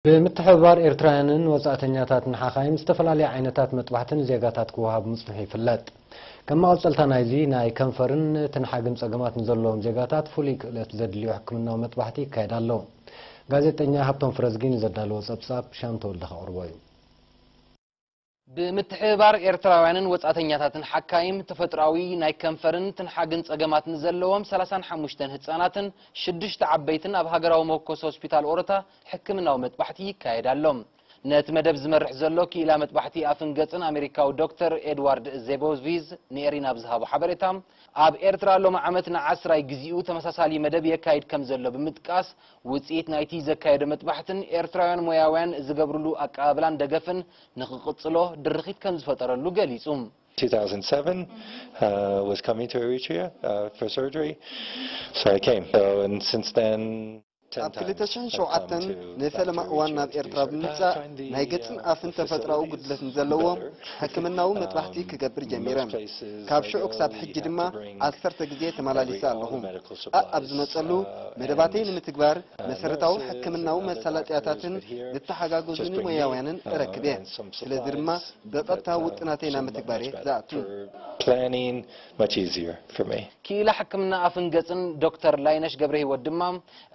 ብምትሕብባር ኤርትራውያንን ወጻእተኛታትን ሓኻይም ዝተፈላለየ ዓይነታት መጥባሕቲ ንዜጋታት ክወሃብ ምጽንሑ ይፍለጥ። ከም መቐጸልታ ናይዚ፣ ናይ ከንፈርን ትንሓግን ጸገማት ንዘለዎም ዜጋታት ፍሉይ ክእለት ዘድልዮ ሕክምናዊ መጥባሕቲ ይካየድ ኣሎ። ጋዜጠኛ ሃብቶም ፍረዝጊ ንዘዳለዎ ጸብጻብ ሻም ተወልደ ከቕርቦ እዩ። ብምትሕብባር ኤርትራውያንን ወጻእተኛታትን ሓካይም፣ ተፈጥሮኣዊ ናይ ከንፈርን ትንሓግን ጸገማት ንዘለዎም ሰላሳን ሓሙሽተን ህጻናትን ሽዱሽተ ዓበይትን ኣብ ሃገራዊ መኮስ ሆስፒታል ኦሮታ ሕክምናዊ መጥባሕቲ ይካየድ ኣሎ። ነቲ መደብ ዝመርሕ ዘሎ ክኢላ መጥባሕቲ ኣፍን ገጽን ኣሜሪካዊ ዶክተር ኤድዋርድ ዜቦቪዝ ንኤሪና ብዝሃቦ ሓበሬታ፣ ኣብ ኤርትራ ሎሚ ዓመት ንዓስራይ ግዜኡ ተመሳሳሊ መደብ የካይድ ከም ዘሎ ብምጥቃስ፣ ውጽኢት ናይቲ ዘካየዶ መጥባሕትን ኤርትራውያን ሞያውያን ዝገብርሉ ኣቀባብላን ደገፍን ንኽቕጽሎ ድርኺት ከም ዝፈጠረሉ ገሊጹ። two thousand seven, uh, was coming to Eritrea uh, for surgery. So I came. So, and since then, ten ኣብ times I've come ክልተ ሽሕን ሸውዓተን to ንፈለማ Dr. እዋን ናብ Richard ኤርትራ to ብምምጻእ find the, ናይ ገጽን uh, ኣፍን ተፈጥሮኣዊ facilities ጉድለት ንዘለዎም better. ሕክምናዊ Um, መጥባሕቲ ክገብር most ጀሚረ። places ካብ I ሽዑ go, ክሳብ we ሕጂ have ድማ to bring ዓሰርተ ግዜ ተመላሊሰ every- all ኣለኹ። the medical ኣእ ኣብ supplies, ዝመጸሉ uh, መደባተይ and, ንምትግባር uh, መሰረታዊ nurses ሕክምናዊ and other መሳለጥያታትን doctors, but here, ዝተሓጋገዙኒ just bring me, ሞያውያንን uh, ረክበ። and some ስለዚ ድማ supplies, ብቐጥታ but, uh, ውጥናተይ ናብ so much ምትግባር እየ better ዝኣቱ። for planning, much easier for me. ክኢላ ሕክምና ኣፍን ገጽን ዶክተር ላይነሽ ገብረ ህይወት ድማ፣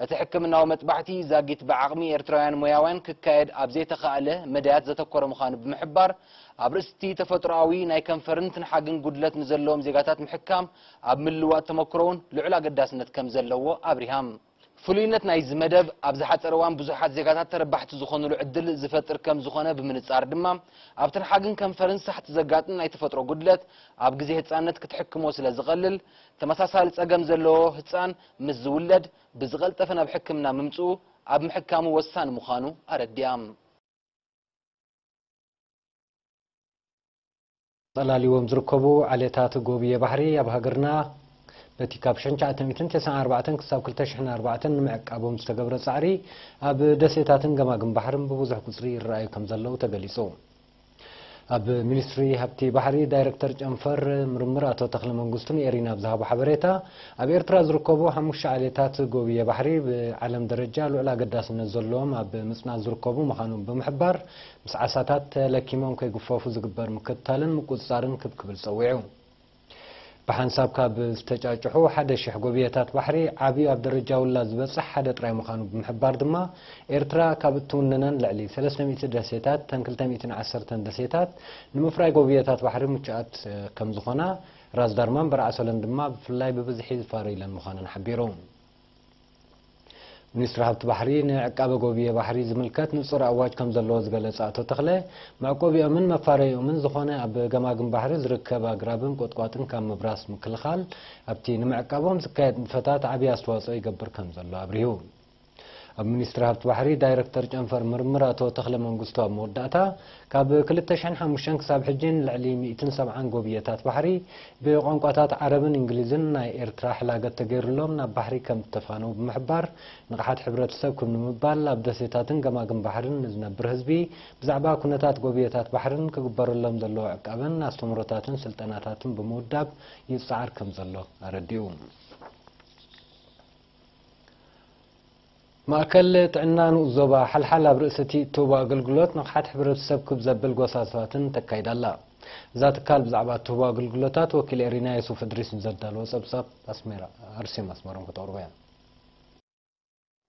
እቲ ሕክምናዊ መጥባሕቲ ዛጊት ብዓቕሚ ኤርትራውያን ሞያውያን ክካየድ ኣብ ዘይተኻእለ መዳያት ዘተኮረ ምዃኑ ብምሕባር፣ ኣብ ርእስቲ ተፈጥሮኣዊ ናይ ከንፈርን ትንሓግን ጉድለት ንዘለዎም ዜጋታት ምሕካም ኣብ ምልዋጥ ተመክሮ እውን ልዑል ኣገዳስነት ከም ዘለዎ ኣብሪሃ። ፍሉይነት ናይዚ መደብ፣ ኣብ ዝሓጸረ እዋን ብዙሓት ዜጋታት ተረባሕቲ ዝኾኑሉ ዕድል ዝፈጥር ከም ዝኾነ ብምንጻር ድማ፣ ኣብ ትንሓግን ከንፈርን ሳሕቲ ዘጋጥም ናይ ተፈጥሮ ጉድለት፣ ኣብ ግዜ ህጻንነት ክትሕክሞ ስለ ዝቐልል፣ ተመሳሳሊ ጸገም ዘለዎ ህጻን ምስ ዝውለድ ብዝቐልጠፈ ናብ ሕክምና ምምጽኡ ኣብ ምሕካሙ ወሳኒ ምዃኑ ኣረዲኣ። ጠላሊዎም ዝርከቡ ዓሌታት ጎብየ ባሕሪ ኣብ ሃገርና በቲ ካብ ሽሕን ትሽዓተ ሚእትን ተስዓን ኣርባዕተን ክሳብ ክልተ ሽሕን ኣርባዕተን ንምዕቃቦም ዝተገብረ ጻዕሪ ኣብ ደሴታትን ገማግም ባሕርን ብብዙሕ ቁጽሪ ይረኣዩ ከም ዘለዉ ተገሊጹ። ኣብ ሚኒስትሪ ሃብቲ ባሕሪ ዳይረክተር ጨንፈር ምርምር ኣቶ ተኽለ መንግስቱ ንኤሪና ኣብ ዝሃቦ ሓበሬታ፣ ኣብ ኤርትራ ዝርከቡ ሓሙሽተ ዓሌታት ጎብየ ባሕሪ ብዓለም ደረጃ ልዑል ኣገዳስነት ዘለዎም ኣብ ምጽናት ዝርከቡ ምዃኖም ብምሕባር፣ ምስ ዓሳታት ተለኪሞም ከይግፈፉ ዝግበር ምክትታልን ምቁጽጻርን ክብ ክብል ጸዊዑ። ብሓንሳብ ካብ ዝተጫጭሑ ሓደ ሽሕ ጎብየታት ባሕሪ ዓብዩ ኣብ ደረጃ ውላድ ዝበጽሕ ሓደ ጥራይ ምዃኑ ብምሕባር ድማ፣ ኤርትራ ካብ እትውንነን ልዕሊ ሰለስተ ሚእቲ ደሴታት፣ እተን ክልተ ሚእትን ዓሰርተን ደሴታት ንምፍራይ ጎብየታት ባሕሪ ምቹኣት ከም ዝኾና፣ ራስ ዳርማን በርዓሶለን ድማ ብፍላይ ብብዝሒ ዝፋረይለን ምዃነን ሓቢሩ። ሚኒስትሪ ሃብቲ ባሕሪ ንዕቃበ ጎብየ ባሕሪ ዝምልከት ንጹር ኣዋጅ ከም ዘለዎ ዝገለጸ ኣቶ ተኽለ፣ መዕቆቢኦምን መፋረይኦምን ዝኾነ ኣብ ገማግም ባሕሪ ዝርከብ ኣግራብን ቆጥቋጥን ካብ ምብራስ ምክልኻል፣ ኣብቲ ንምዕቃቦም ዝካየድ ንጥፈታት ዓብዪ ኣስተዋጽኦ ይገብር ከም ዘሎ ኣብሪሁ። ኣብ ሚኒስትሪ ሃብቲ ባሕሪ ዳይረክተር ጨንፈር ምርምር ኣቶ ተኽለ መንግስቱ ኣብ መወዳእታ፣ ካብ ክልተ ሽሕን ሓሙሽተን ክሳብ ሕጂ ንልዕሊ ሚእትን ሰብዓን ጎብየታት ባሕሪ ብቋንቋታት ዓረብን እንግሊዝን ናይ ኤርትራ ሕላገት ተገይሩሎም ናብ ባሕሪ ከም ዝተፋነዉ ብምሕባር፣ ንቕሓት ሕብረተሰብ ክብ ንምባል ኣብ ደሴታትን ገማግም ባሕርን ንዝነብር ህዝቢ ብዛዕባ ኩነታት ጎብየታት ባሕርን ክግበረሎም ዘለዎ ዕቃበን ኣስተምህሮታትን ስልጠናታትን ብምውዳብ ይጸዓር ከም ዘሎ ኣረዲኡ። ማእከል ጥዕና ንኡስ ዞባ ሓልሓል ኣብ ርእሲ እቲ እትህቦ ኣገልግሎት ንቕሓት ሕብረተሰብ ክብ ዘብል ጎሳሳትን ተካይዳ ኣላ። እዛ ትካል ብዛዕባ እትህቦ ኣገልግሎታት ወኪል ኤሪና የሱፍ እድሪስ ንዘዳለዎ ጸብጻብ ኣስሜራ ኣርሴማ ኣስመሮም ከተቕርቦ እያ።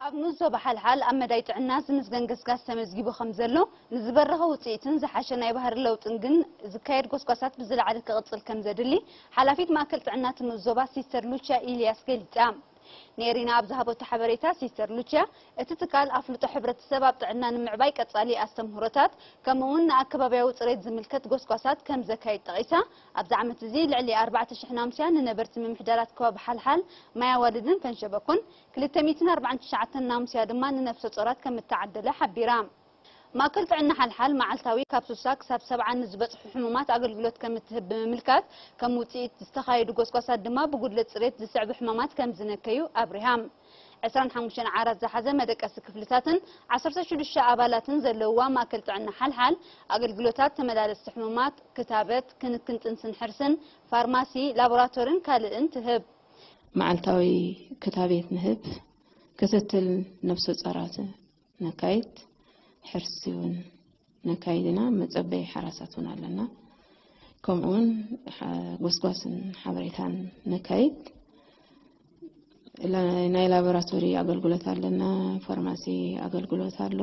ኣብ ንኡስ ዞባ ሓልሓል ኣብ መዳይ ጥዕና ዝምዝገን ገስጋስ ተመዝጊቡ ከም ዘሎ፣ ንዝበረኸ ውጽኢትን ዝሓሸ ናይ ባህሪ ለውጥን ግን ዝካየድ ጎስጓሳት ብዝለዓለ ክቕጽል ከም ዘድሊ ሓላፊት ማእከል ጥዕና እቲ ንኡስ ዞባ ሲስተር ሉቺያ ኢልያስ ገሊጻ። ንኤሪና ኣብ ዝሃበቶ ሓበሬታ ሲስተር ሉቺያ፣ እቲ ትካል ኣፍልጦ ሕብረተሰብ ኣብ ጥዕና ንምዕባይ ቀጻሊ ኣስተምህሮታት፣ ከምኡ እውን ንኣከባብያዊ ጽሬት ዝምልከት ጎስጓሳት ከም ዘካይድ ጠቒሳ፣ ኣብዚ ዓመት እዚ ልዕሊ ኣርባዕተ ሽሕ ናሙስያ ንነበርቲ ምምሕዳራት ከባቢ ሓልሓል፣ ማይ ኣዋልድን ፈንሸበኩን፣ ክልተ ሚእትን ኣርባዓን ትሽዓተን ናሙስያ ድማ ንነፍሰ ጾራት ከም እተዓደለ ሓቢራ። ማእከል ጥዕና ሓልሓል መዓልታዊ ካብ ሱሳ ክሳብ ሰብዓ ንዝበጽሑ ሕሙማት ኣገልግሎት ከም እትህብ ብምምልካት፣ ከም ውጽኢት ዝተኻየዱ ጎስጓሳት ድማ ብጉድለት ጽሬት ዝስዕቡ ሕማማት ከም ዝነከዩ ኣብሪሃ። ዕስራን ሓሙሽተን ዓራት ዝሓዘ መደቀሲ ክፍልታትን ዓሰርተ ሽዱሽተ ኣባላትን ዘለውዋ ማእከል ጥዕና ሓልሓል፣ ኣገልግሎታት ተመላለስቲ ሕሙማት፣ ክታበት፣ ክንክን ጥንስን ሕርስን፣ ፋርማሲ፣ ላቦራቶሪን ካልእን ትህብ። መዓልታዊ ክታቤት ንህብ፣ ክትትል ነብሰ ጾራት ነካይድ፣ ሕርሲ እውን ነካይድ ኢና። መጸበይ ሓራሳት እውን ኣለና። ከምኡ እውን ሓ- ጎስጓስን ሓበሬታን ነካይድ። ላ- ናይ ላቦራቶሪ ኣገልግሎት ኣለና፣ ፋርማሲ ኣገልግሎት ኣሎ።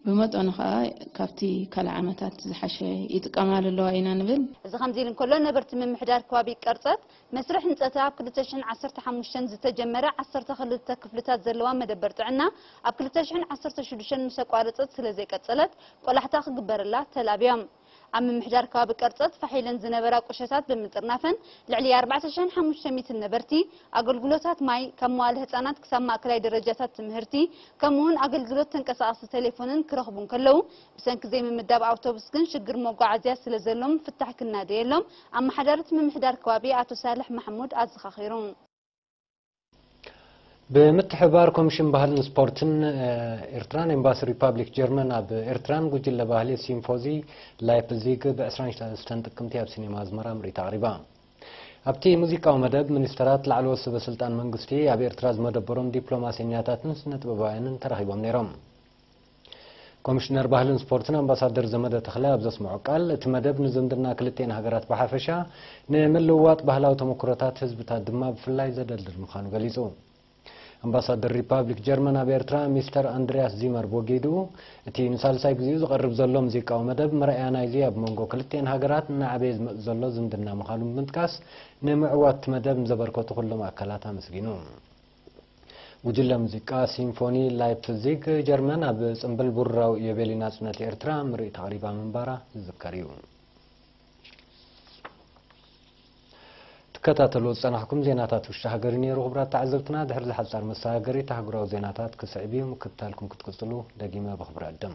ብመጠኑ ከዓ ካብቲ ካልእ ዓመታት ዝሓሸ ይጥቀማሉ ኣለዋ ኢና ንብል። እዚ ከምዚ ኢሉ እንከሎ፣ ነበርቲ ምምሕዳር ከባቢ ቀርጸት መስርሕ ህንጸት ኣብ ክልተ ሽሕን ዓሰርተ ሓሙሽተን ዝተጀመረ ዓሰርተ ክልተ ክፍልታት ዘለዋ መደበር ጥዕና ኣብ ክልተ ሽሕን ዓሰርተ ሽዱሽተን ምስ ኣቋረጸት ስለ ዘይቀጸለት ቆላሕታ ክግበረላ ተላብዮም። ኣብ ምምሕዳር ከባቢ ቀርጸት ፋሕ ኢለን ዝነበራ ቁሸታት ብምጥርናፈን ልዕሊ ኣርባዕተ ሽሕን ሓሙሽተ ሚእትን ነበርቲ ኣገልግሎታት ማይ ካብ መዋለ ህጻናት ክሳብ ማእከላይ ደረጃታት ትምህርቲ ከምኡውን ኣገልግሎት ተንቀሳቐሲ ቴሌፎንን ክረኽቡ እንከለዉ ብሰንኪ ዘይምምዳብ ኣውቶቡስ ግን ሽግር መጓዓዝያ ስለ ዘሎም ፍታሕ ክናደየሎም ኣመሓዳሪ እቲ ምምሕዳር ከባቢ ኣቶ ሳልሕ ማሕሙድ ኣዘኻኺሩ። ብምትሕብባር ኮሚሽን ባህልን ስፖርትን ኤርትራን ኤምባሲ ሪፓብሊክ ጀርመን ኣብ ኤርትራን ጉጅለ ባህሊ ሲምፎዚ ላይፕዚግ ብ ዕስራን ሽዱሽተን ጥቅምቲ ኣብ ሲኔማ ኣዝመራ ምርኢት ኣቕሪባ። ኣብቲ ሙዚቃዊ መደብ ሚኒስተራት፣ ላዕለዎት ሰበ ስልጣን መንግስቲ፣ ኣብ ኤርትራ ዝመደበሮም ዲፕሎማሰኛታትን ስነ ጥበባውያንን ተረኺቦም ነይሮም። ኮሚሽነር ባህልን ስፖርትን ኣምባሳደር ዘመደ ተኽለ ኣብ ዘስምዖ ቃል፣ እቲ መደብ ንዝምድና ክልቲኤን ሃገራት ብሓፈሻ፣ ንምልውዋጥ ባህላዊ ተመክሮታት ህዝብታት ድማ ብፍላይ ዘደልድል ምዃኑ ገሊጹ። ኣምባሳደር ሪፓብሊክ ጀርመን ኣብ ኤርትራ ሚስተር ኣንድሪያስ ዚመር ብወገዱ፣ እቲ ንሳልሳይ ግዜኡ ዝቐርብ ዘሎ ሙዚቃዊ መደብ መርኣያ ናይዚ ኣብ መንጎ ክልቲኤን ሃገራት እናዓበየ ዝመጽእ ዘሎ ዝምድና ምዃኑ ብምጥቃስ፣ ንምዕዋት እቲ መደብ ንዘበርከቱ ኩሎም ኣካላት ኣመስጊኑ። ጉጅለ ሙዚቃ ሲምፎኒ ላይፕዚግ ጀርመን ኣብ ጽምብል ብሩራዊ ኢዮቤልዩ ናጽነት ኤርትራ ምርኢት ኣቕሪባ ምንባራ ዝዝከር እዩ። ትከታተልዎ ዝጸናሕኩም ዜናታት ውሽጢ ሃገር እዩ ነይሩ። ክቡራት ተዓዘብትና፣ ድሕሪ ዝሓጻር መሰጋገሪት ኣህጉራዊ ዜናታት ክስዕብ እዩ። ምክትታልኩም ክትቅጽሉ ደጊመ ብኽብሪ እዕድም።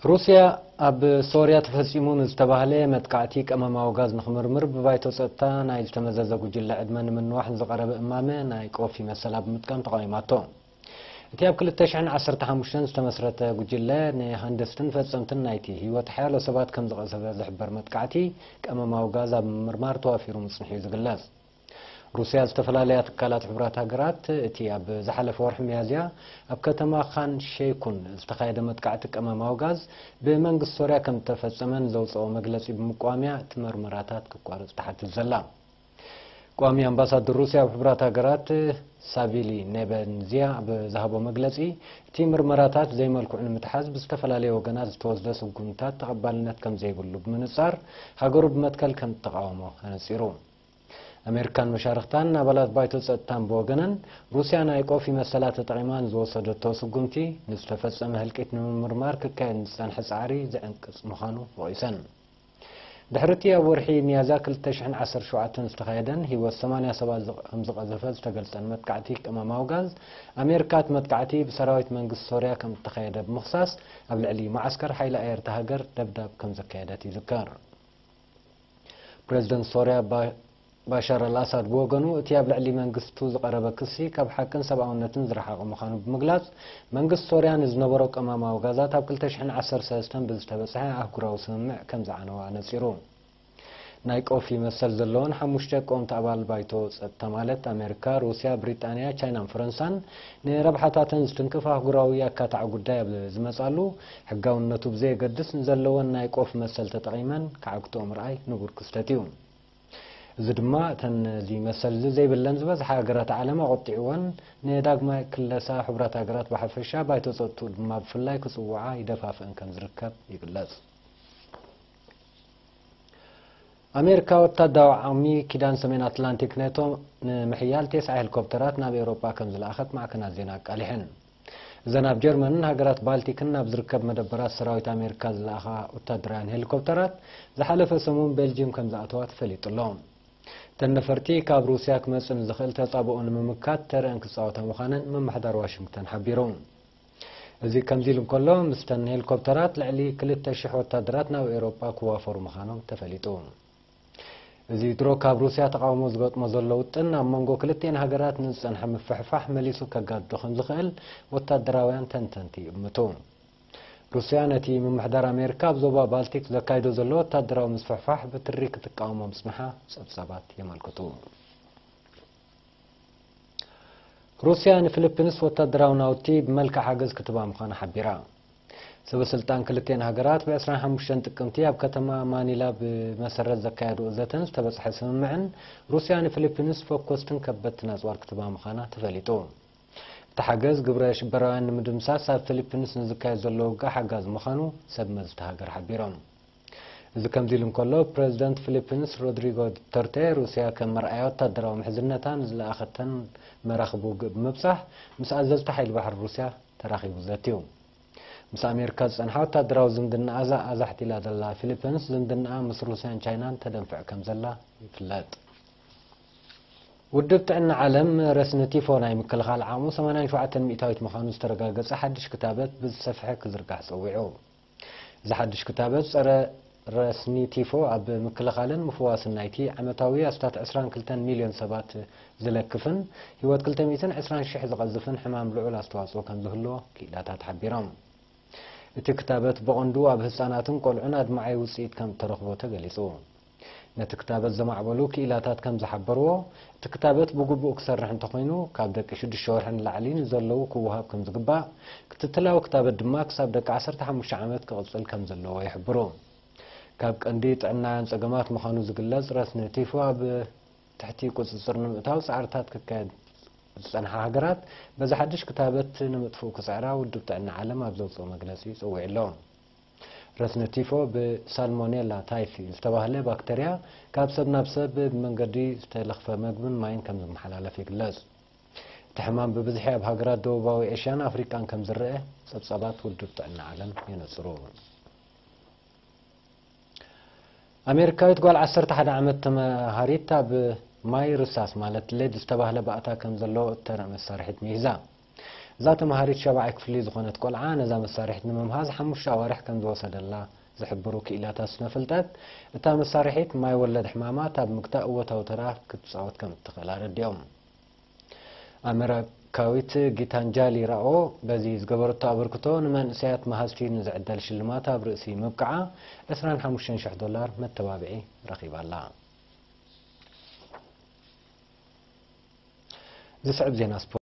ሩስያ ኣብ ሶርያ ተፈጺሙ ንዝተባህለ መጥቃዕቲ ቀመማዊ ጋዝ ንኽምርምር ብባይቶ ጸጥታ ናይ ዝተመዘዘ ጉጅለ ዕድመ ንምንዋሕ ንዝቐረበ እማመ ናይ ቆፍ ይመሰላ ብምጥቃም ተቓዊማቶ። እቲ ኣብ ክልተ ሽሕን ዓሰርተ ሓሙሽተን ዝተመስረተ ጉጅለ ንሃንደስትን ፈጸምትን ናይቲ ህይወት ሓያሎ ሰባት ከም ዝቐሰበ ዝሕበር መጥቃዕቲ ቀመማዊ ጋዝ ኣብ ምምርማር ተዋፊሩ ምጽንሑ እዩ ዝግለጽ። ሩስያ ዝተፈላለያ ትካላት ሕቡራት ሃገራት እቲ ኣብ ዝሓለፈ ወርሒ ሚያዝያ ኣብ ከተማ ካን ሼይኩን ዝተኻየደ መጥቃዕቲ ቀመማዊ ጋዝ ብመንግስቲ ሶርያ ከም ዝተፈጸመ ንዘውፅኦ መግለጺ ብምቋምያ እቲ መርመራታት ክቋረጽ ትሓትት ዘላ። ቋሚ ኣምባሳደር ሩስያ ኣብ ሕቡራት ሃገራት ሳቪሊ ኔበንዚያ ኣብ ዝሃቦ መግለጺ፣ እቲ ምርመራታት ዘይመልክዑ ንምትሓዝ ብዝተፈላለየ ወገናት ዝተወስደ ስጉምትታት ተቐባልነት ከም ዘይብሉ ብምንጻር፣ ሃገሩ ብመትከል ከም እተቓወሞ ኣነጺሩ። ኣሜሪካን መሻርኽታን ኣባላት ባይቶ ጸጥታን ብወገነን፣ ሩስያ ናይ ቆፍ መሰላ ተጠቒማ ንዝወሰደቶ ስጉምቲ፣ ንዝተፈጸመ ህልቂት ንምምርማር ክካየድ ንዝጸንሐ ጻዕሪ ዝዕንቅጽ ምዃኑ ወቒሰን። ድሕሪ እቲ ኣብ ወርሒ ሚያዝያ ክልተ ሽሕን ዓሰርተ ሸውዓተን ዝተኻየደን ህይወት ሰማንያ ሰባት ዝቕ- ከም ዝቐዘፈ ዝተገልጸን መጥቃዕቲ ቀመማዊ ጋዝ፣ ኣሜሪካ እቲ መጥቃዕቲ ብሰራዊት መንግስቲ ሶርያ ከም እተኻየደ ብምኽሳስ፣ ኣብ ልዕሊ መዓስከር ሓይሊ ኣየር እታ ሃገር ደብዳብ ከም ዘካየደት ይዝከር። ፕሬዝደንት ሶርያ ባ- ባሻር ኣልኣሳድ ብወገኑ፣ እቲ ኣብ ልዕሊ መንግስቱ ዝቐረበ ክሲ ካብ ሓቅን ሰብኣውነትን ዝረሓቐ ምዃኑ ብምግላጽ፣ መንግስቲ ሶርያ ንዝነበሮ ቀመማዊ ጋዛት ኣብ ክልተ ሽሕን ዓሰርተ ሰለስተን ብዝተበጽሐ ኣህጉራዊ ስምምዕ ከም ዝዓነወ ኣነጺሩ። ናይ ቆፍ መሰል ዘለወን ሓሙሽተ ቀወምቲ ኣባል ባይቶ ጸጥታ፣ ማለት ኣሜሪካ፣ ሩስያ፣ ብሪጣንያ፣ ቻይናን ፈረንሳን፣ ንረብሓታተን ዝትንክፍ ኣህጉራዊ ኣካታዒ ጉዳይ ኣብ ዝመጻሉ፣ ሕጋውነቱ ብዘየገድስ ንዘለወን ናይ ቆፍ መሰል ተጠቒመን ክዓግትኦ ምርኣይ ንቡር ክስተት እዩ። እዚ ድማ እተን እዚ መሰል እዚ ዘይብለን ዝበዝሓ ሃገራት ዓለም ኣቖጢዕወን፣ ንዳግማይ ክለሳ ሕቡራት ሃገራት ብሓፈሻ፣ ባይቶ ጸጥትኡ ድማ ብፍላይ ክጽውዓ ይደፋፍአን ከም ዝርከብ ይግለጽ። ኣሜሪካ ወታደራዊ ዓቕሚ ኪዳን ሰሜን ኣትላንቲክ ኔቶ ንምሕያል ቴስዓ ሄሊኮፕተራት ናብ ኤውሮጳ ከም ዝለኣኸት ማዕከናት ዜና ኣቃሊሐን። እዘን ኣብ ጀርመንን ሃገራት ባልቲክን ናብ ዝርከብ መደበራት ሰራዊት ኣሜሪካ ዝለኣኻ ወታደራውያን ሄሊኮፕተራት ዝሓለፈ ሰሙን ቤልጅየም ከም ዝኣተዋ ተፈሊጡ ኣሎ። እተን ነፈርቲ ካብ ሩስያ ክመጽእ ንዝኽእል ተጻብኦ ንምምካት ተረአን ክጻወታ ምዃነን ምምሕዳር ዋሽንግተን ሓቢሩ። እዚ ከምዚ ኢሉ እንከሎ፣ ምስተን ሄሊኮፕተራት ልዕሊ ክልተ ሽሕ ወታደራት ናብ ኤውሮጳ ክዋፈሩ ምዃኖም ተፈሊጡ። እዚ ድሮ ካብ ሩስያ ተቓውሞ ዝገጥሞ ዘሎ ውጥን፣ ኣብ መንጎ ክልቲኤን ሃገራት ንዝጸንሐ ምፍሕፋሕ መሊሱ ከጋድዶ ከም ዝኽእል ወታደራውያን ተንተንቲ ይእምቱ። ሩስያ ነቲ ምምሕዳር ኣሜሪካ ኣብ ዞባ ባልቲክ ዘካይዶ ዘሎ ወታደራዊ ምስፍሕፋሕ ብትሪ ክትቃወሞ ምጽንሓ ጸብጻባት የመልክቱ። ሩስያ ንፊሊፒንስ ወታደራዊ ናውቲ ብመልክዕ ሓገዝ ክትባ ምዃና ሓቢራ። ሰበ ስልጣን ክልቲኤን ሃገራት ብ ዕስራን ሓሙሽተን ጥቅምቲ ኣብ ከተማ ማኒላ ብመሰረት ዘካየድዎ ዘተን ዝተበጽሐ ስምምዕን፣ ሩስያ ንፊሊፒንስ ፈኮስትን ከበድትን ኣጽዋር ክትህባ ምዃና ተፈሊጡ። እቲ ሓገዝ ግብረ ሽበራውያን ንምድምሳስ ኣብ ፊሊፒንስ ንዝካየድ ዘሎ ውግእ ሓጋዚ ምዃኑ ሰብ መዚ እታ ሃገር ሓቢሮም። እዚ ከምዚ ኢሉ እንከሎ፣ ፕረዚደንት ፊሊፒንስ ሮድሪጎ ዱተርቴ፣ ሩስያ ከም መርኣያ ወታደራዊ ምሕዝነታ ንዝለኣኸተን መራኽብ ውግእ ብምብጻሕ ምስ ኣዘዝቲ ሓይሊ ባሕሪ ሩስያ ተራኺቡ ዘትዩ። ምስ ኣሜሪካ ዝጸንሓ ወታደራዊ ዝምድናኣ ኣዛሕቲላ ዘላ ፊሊፒንስ፣ ዝምድናኣ ምስ ሩስያን ቻይናን ተደንፍዕ ከም ዘላ ይፍለጥ። ውድብ ጥዕና ዓለም ረስኒ ቲፎ ናይ ምክልኻል ዓቕሙ ሰማንያን ሸውዓተን ሚእታዊት ምዃኑ ዝተረጋገጸ ሓድሽ ክታበት ብዝሰፍሐ ክዝርጋሕ ጸዊዑ። እዚ ሓድሽ ክታበት ጸረ ረስኒ ቲፎ ኣብ ምክልኻልን ምፍዋስን ናይቲ ዓመታዊ ኣስታት ዕስራን ክልተን ሚልዮን ሰባት ዝለክፍን ህይወት ክልተ ሚእትን ዕስራን ሽሕ ዝቐዝፍን ሕማም ልዑል ኣስተዋጽኦ ከም ዝህልዎ ክኢላታት ሓቢሮም። እቲ ክታበት ብቐንዱ ኣብ ህጻናትን ቆልዑን ኣድማዓይ ውጽኢት ከም እተረኽቦ ተገሊጹ። ነቲ ክታበት ዘማዕበሉ ክኢላታት ከም ዝሓበርዎ፣ እቲ ክታበት ብግቡእ ክሰርሕ እንተኾይኑ፣ ካብ ደቂ ሽዱሽተ ወርሒ ንላዕሊ ንዘለዉ ክወሃብ ከም ዝግባእ፣ ክትትላዊ ክታበት ድማ ክሳብ ደቂ ዓሰርተ ሓሙሽተ ዓመት ክቕጽል ከም ዘለዎ ይሕብሩ። ካብ ቀንዲ ጥዕናውያን ጸገማት ምዃኑ ዝግለጽ ረስኒ ቲፎ ኣብ ትሕቲ ቁጽጽር ንምእታው ጻዕርታት ክካየድ ዝጸንሓ ሃገራት፣ በዚ ሓድሽ ክታበት ንምጥፍኡ ክጽዕራ ውድብ ጥዕና ዓለም ኣብ ዘውጽኦ መግለጺ ጸዊዑ ኣሎ። ረስኒ ቲፎ ብሳልሞኔላ ታይፊ ዝተባህለ ባክተርያ ካብ ሰብ ናብ ሰብ ብመንገዲ ዝተለኽፈ መግብን ማይን ከም ዝመሓላለፍ ይግለጽ። እቲ ሕማም ብብዝሒ ኣብ ሃገራት ደቡባዊ ኤሽያን ኣፍሪቃን ከም ዝረአ ጸብጻባት ውድብ ጥዕና ዓለም የነጽሩ። ኣሜሪካዊት ጓል ዓሰርተ ሓደ ዓመት ተመሃሪት ኣብ ማይ ርሳስ ማለት ሌድ ዝተባህለ ባእታ ከም ዘሎ እተርኢ መሳርሒት ምሂዛ። እዛ ተመሃሪት ሻብዓይ ክፍሊ ዝኾነት ቆልዓ ነዛ መሳርሒት ንምምሃዝ ሓሙሽተ ኣዋርሕ ከም ዝወሰደላ ዝሕብሩ ክኢላታት ስነ ፍልጠት፣ እታ መሳርሒት ማይ ወለድ ሕማማት ኣብ ምግታእ እወታዊ ተራ ክትጻወት ከም እትኽእል ኣረዲኦም። ኣሜሪካዊት ጊታንጃሊ ራኦ በዚ ዝገበረቶ ኣበርክቶ ንመንእሰያት መሃዝቲ ንዝዕደል ሽልማት ኣብ ርእሲ ምብቅዓ ዕስራን ሓሙሽተን ሽሕ ዶላር መተባብዒ ረኺባ ኣላ። ዝስዕብ ዜና ስፖርት።